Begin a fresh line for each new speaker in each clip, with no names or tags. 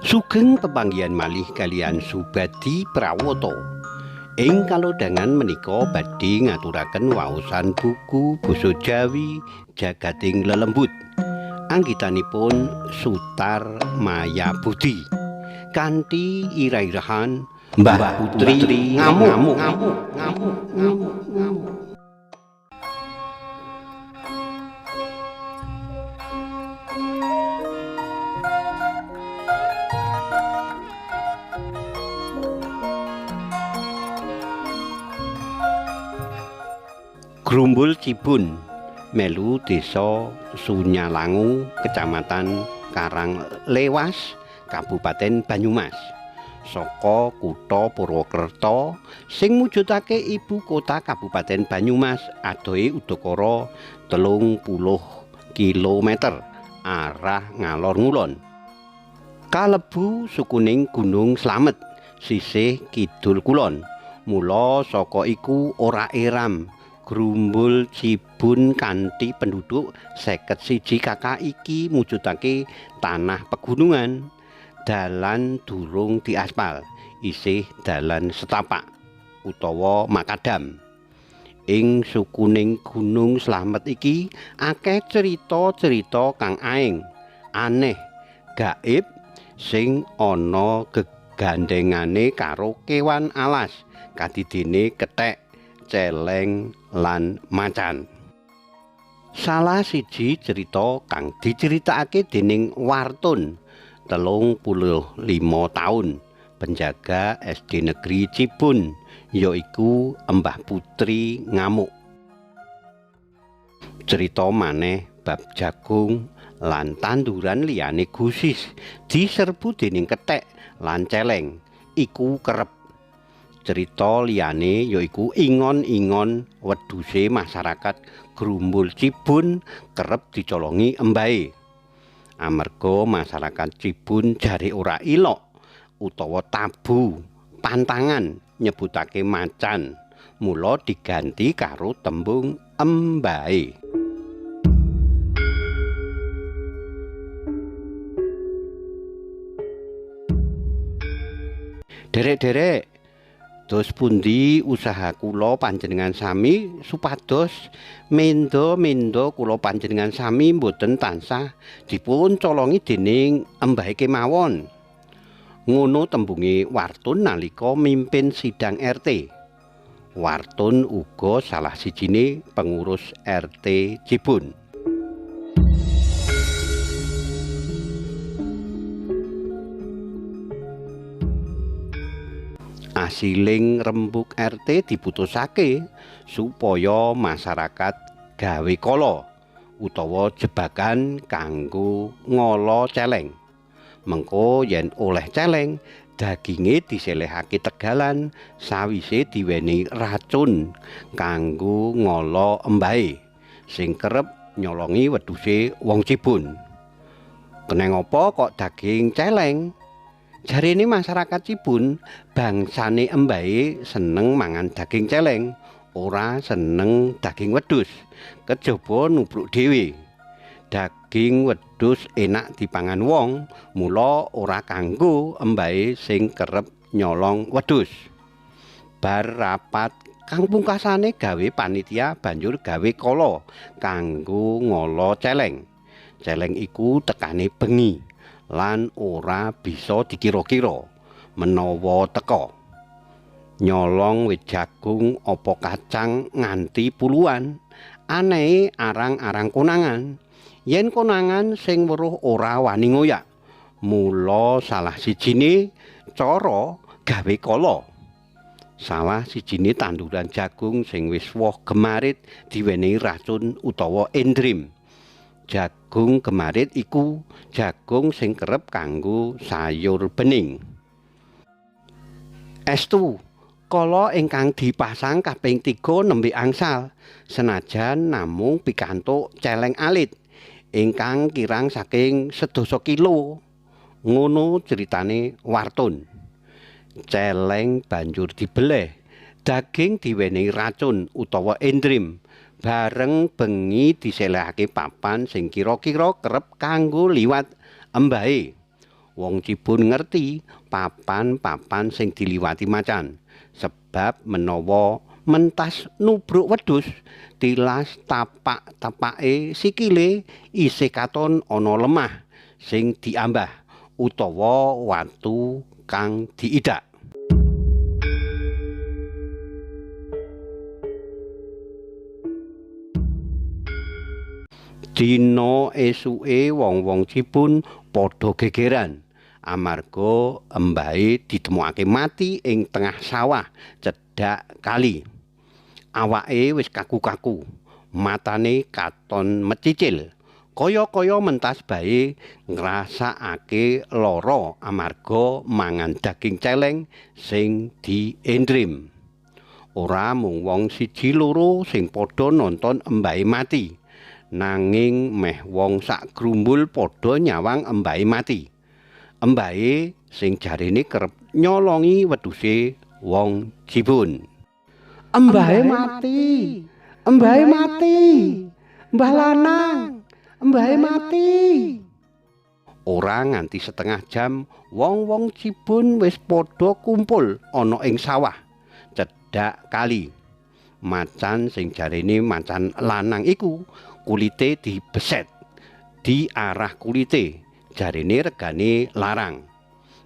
Sugeng pepanggihan malih kaliyan Subadi Prawoto. Ing kalodhangan menika badhe ngaturaken waosan buku basa Jawi Jagating Lelembut. Anggitanipun Sutar Maya Budi. Kanthi ira-irahan Mbah Putri ngamuk ngamuk ngamuk ngamuk ngamuk. Grumbul Cibun melu Desa Sunyalangu, Kecamatan Karanglewas, Kabupaten Banyumas. Saka kutha Purwokerto sing mujudake ibu kota Kabupaten Banyumas adohe udakara 30 kilometer arah ngalor ngulon. Kalebu sukuning Gunung Slamet sisih kidul kulon. Mula saka iku ora eram Grumbul Cibun kanthi penduduk 51 KK iki mujudake tanah pegunungan. Dalan durung diaspal, isih dalan setapak utawa makadam. Ing sukuning Gunung Slamet iki akeh cerita-cerita kang aeng, aneh, gaib sing ana gegandhengane karo kewan alas kadidene kethek, celeng lan macan. Salah siji cerita kang diceritakake dening Wartun 35 taun penjaga SD Negeri Cibun yaiku Mbah Putri ngamuk. Cerita maneh bab jagung lan tanduran liyane gusis diserbu dening kethek lan celeng iku kerep. Cerita liyane yaiku ingon-ingon wedhuse masyarakat Grumbul Cibun kerep dicolongi embahe. Amarga masyarakat Cibun jare ora ilok utawa tabu pantangan nyebutake macan, mula diganti karo tembung embahe. Derek-derek, dos pundi usaha kula panjenengan sami supados mendo-mendo kula panjenengan sami mboten tansah dipun colongi dening embahe kemawon. Ngono tembunge Wartun nalika mimpin sidang RT. Wartun uga salah sijine pengurus RT Cibun. Asiling rembug RT diputusake supaya masyarakat gawe kala utawa jebakan kanggo ngala celeng. Mengko yen oleh celeng, daginge diselehake tegalan sawise diweni racun kanggo ngala embahe sing kerep nyolongi wedhuse wong Cibun. Keneng apa kok daging celeng? Jarene masyarakat Cibun bangsane embahe seneng mangan daging celeng, ora seneng daging wedhus, kejaba nubruk dhewe. Daging wedhus enak dipangan wong, mula ora kanggo embahe sing kerep nyolong wedhus. Bar rapat kang pungkasane gawe panitia banjur gawe kala kanggo ngala celeng. Celeng iku tekane bengi lan ora bisa dikira-kira menawa teka. Nyolong wit jagung apa kacang nganti puluhan, anehe arang-arang konangan. Yen konangan sing weruh ora wani ngoyak. Mula salah sijine cara gawe kala. Salah sijine tanduran jagung sing wis woh gemarit diwenehi racun utawa endrim. Jagung gemarit iku jagung sing kerep kanggo sayur bening. Estu, Kala ingkang dipasang kaping 3 nembe angsal, senajan namung pikantuk celeng alit ingkang kirang saking 10 kilo. Ngono critane Wartun. Celeng banjur dibeleh, daging diwenehi racun utawa endrim. Bareng bengi diselehake papan sing kira-kira kerep kanggo liwat embahe. Wong Cibun ngerti papan-papan sing diliwati macan, sebab menawa mentas nubruk wedhus, tilas tapak-tapake sikile isih katon ana lemah sing diambah utawa watu kang diidak. Dina esuke wong-wong Cibun padha gegeran amarga embahe ditemokake mati ing tengah sawah cedhak kali. Awake wis kaku-kaku, matane katon mecicil, kaya-kaya mentas bae ngrasakake lara amarga mangan daging celeng sing diendrim. Ora mung wong siji loro sing padha nonton embahe mati, nanging meh wong sak grumbul padha nyawang embahe mati. Embahe sing jarene kerep nyolongi wedhuse wong Cibun. Embahe mati, embahe mati, mbah lanang, embahe mati. Ora nganti setengah jam wong-wong Cibun wis padha kumpul ana ing sawah cedhak kali. Macan sing jarene macan lanang iku kulite dibeset, diarah kulite, jarene regane larang.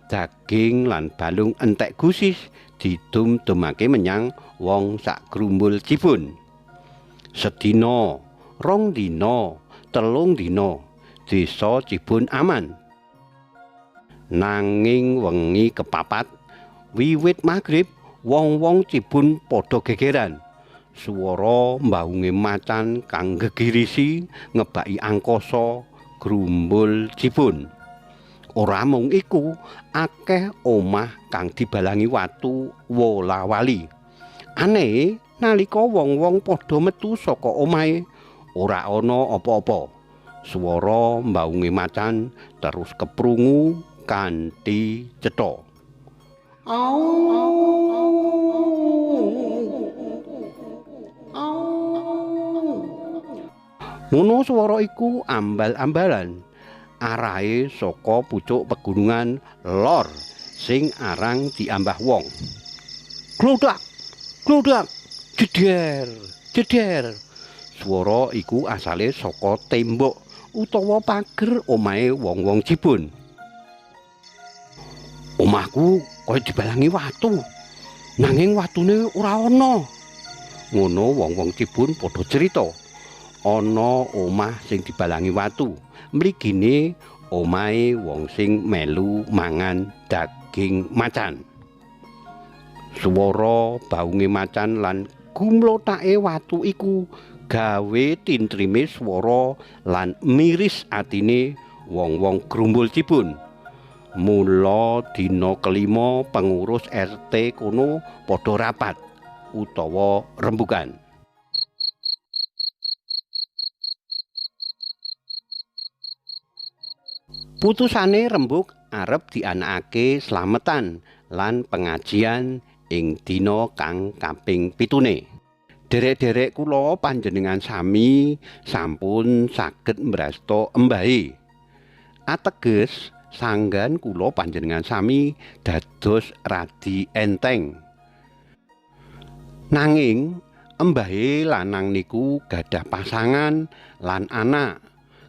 Daging lan balung entek gusis didum-dumake menyang wong sak grumbul Cibun. Sedina, rong dina, telung dina, desa Cibun aman. Nanging wengi kepapat, wiwit magrib, wong-wong Cibun padha gegeran. Swara mbaunge macan kang gegirisi ngebaki angkasa grumbul Cibun. Ora mung iku, akeh omah kang dibalangi watu wola-wali. Aneh, nalika wong-wong padha metu saka omahe, ora ana apa-apa. Swara mbaunge macan terus keprungu kanthi cetha. Ngono swara iku ambal-ambalan, arahe saka pucuk pegunungan lor sing arang diambah wong. Glodak, glodak, jeder, jeder. Swara iku asale saka tembok utawa pager omahe wong-wong Cibun. Omahku kaya dibalangi watu, nanging watune ora ana. Ngono wong-wong Cibun padha crita. Ana omah sing dibalangi watu, mligine omahe wong sing melu mangan daging macan. Swara baunge macan lan gumlothake watu iku gawe tintrime swara lan miris atine wong-wong grumbul Cibun. Mula dina kelima pengurus RT kono padha rapat utawa rembugan. Putusane rembug arep dianakake slametan lan pengajian ing dina kang kaping 7. Derek-derek kula panjenengan sami sampun saged mbrasta embahe. Ateges sanggan kula panjenengan sami dados radi enteng. Nanging embahe lanang niku gadah pasangan lan anak.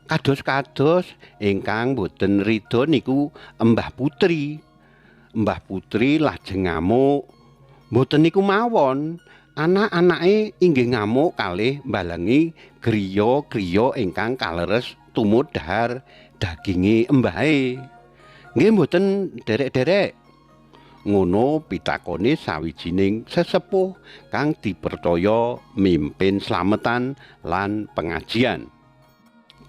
Kados-kados ingkang boten ridho niku Mbah Putri. Mbah Putri lajeng ngamuk. Mboten niku mawon, anak-anake inggih ngamuk kalih mbalengi griya-griya ingkang kaleres tumut dhahar daginge embahe. Nggih mboten derek-derek. Ngono pitakone sawijining sesepuh kang dipercaya mimpin slametan lan pengajian.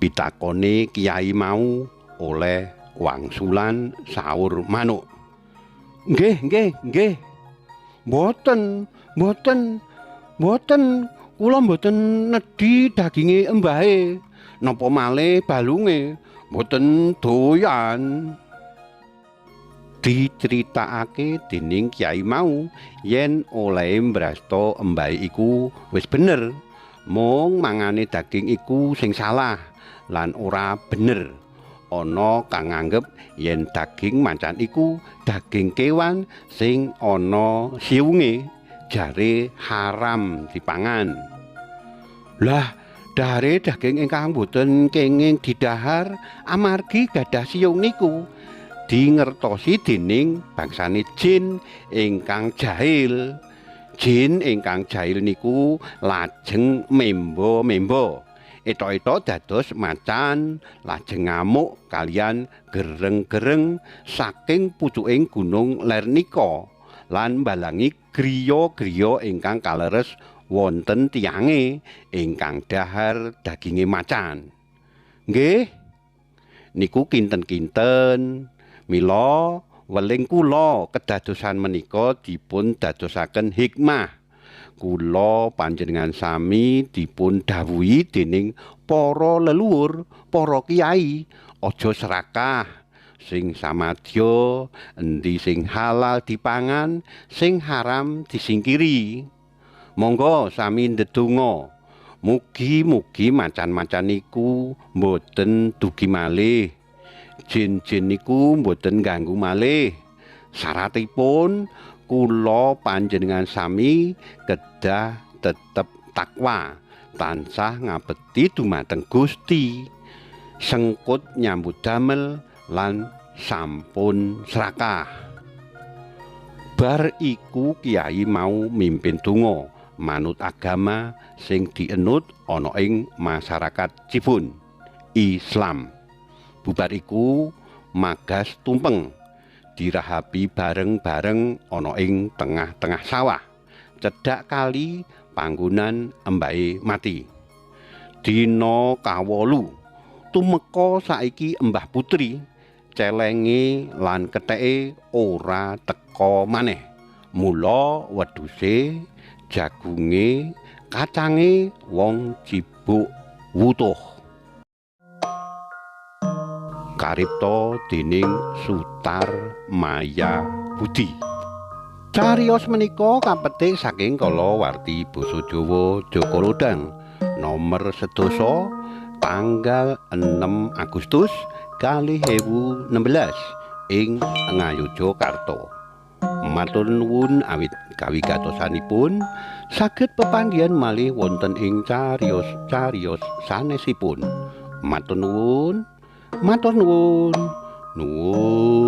Pitakone kiai mau oleh wangsulan saur manuk. Nggih, nggih, nggih. Mboten, mboten, mboten, kula mboten nedhi daginge embahe. Napa malih balunge, mboten doyan. Diceritakake dening kyai mau yen olehe mbrasta embahe iku wis bener, mung mangane daging iku sing salah lan ora bener. Ana kang nganggep yen daging macan iku daging kewan sing ana siunge, jare haram dipangan. Lah, dahare daging ingkang boten kenging didahar amargi gadah siung niku dingertosi dening bangsane jin ingkang jahil. Jin ingkang jahil niku lajeng memba-memba. Etok-etok dados macan lajeng ngamuk kalian gereng-gereng saking pucuking gunung Lernika lan mbalangi griya-griya ingkang kaleres wonten tiyange ingkang dahar daginge macan. Nggih, niku kinten-kinten. Mila weling kula kedadosan menika dipun dadosaken hikmah. Kula panjenengan sami dipun dawuhi dening para leluhur, para kiai, aja serakah, sing samadya, endi sing halal dipangan, sing haram disingkiri. Monggo sami ndedonga, mugi-mugi macan-macan niku mboten dugi malih. Jin-jin niku mboten ganggu malih. Syaratipun kula panjenengan sami kedah tetep takwa, tansah ngabekti dumateng Gusti, sengkut nyambut damel lan sampun srakah. Bar iku kiai mau mimpin donga manut agama sing dienut ana ing masyarakat Cibun, Islam. Bubar iku magas tumpeng dirahapi bareng-bareng ana ing tengah-tengah sawah, cedhak kali panggonan embahe mati. Dina kawolu tumeka saiki Embah Putri, celenge lan ketheke ora teka maneh. Mula wedhuse, jagunge, kacange wong Cibuk wutuh. Karipta dening Sutar Maya Budi. Cariyos menika kapetik saking kalawarti basa Jawa Jaka Lodhang nomer 10 tanggal 6 Agustus 2016 ing Ngayogyakarta. Matur nuwun awit kawigatosanipun saged pepanggihan malih wonten ing cariyos-cariyos sanesipun. Matur nuwun. Matur nuwun. Nuwun.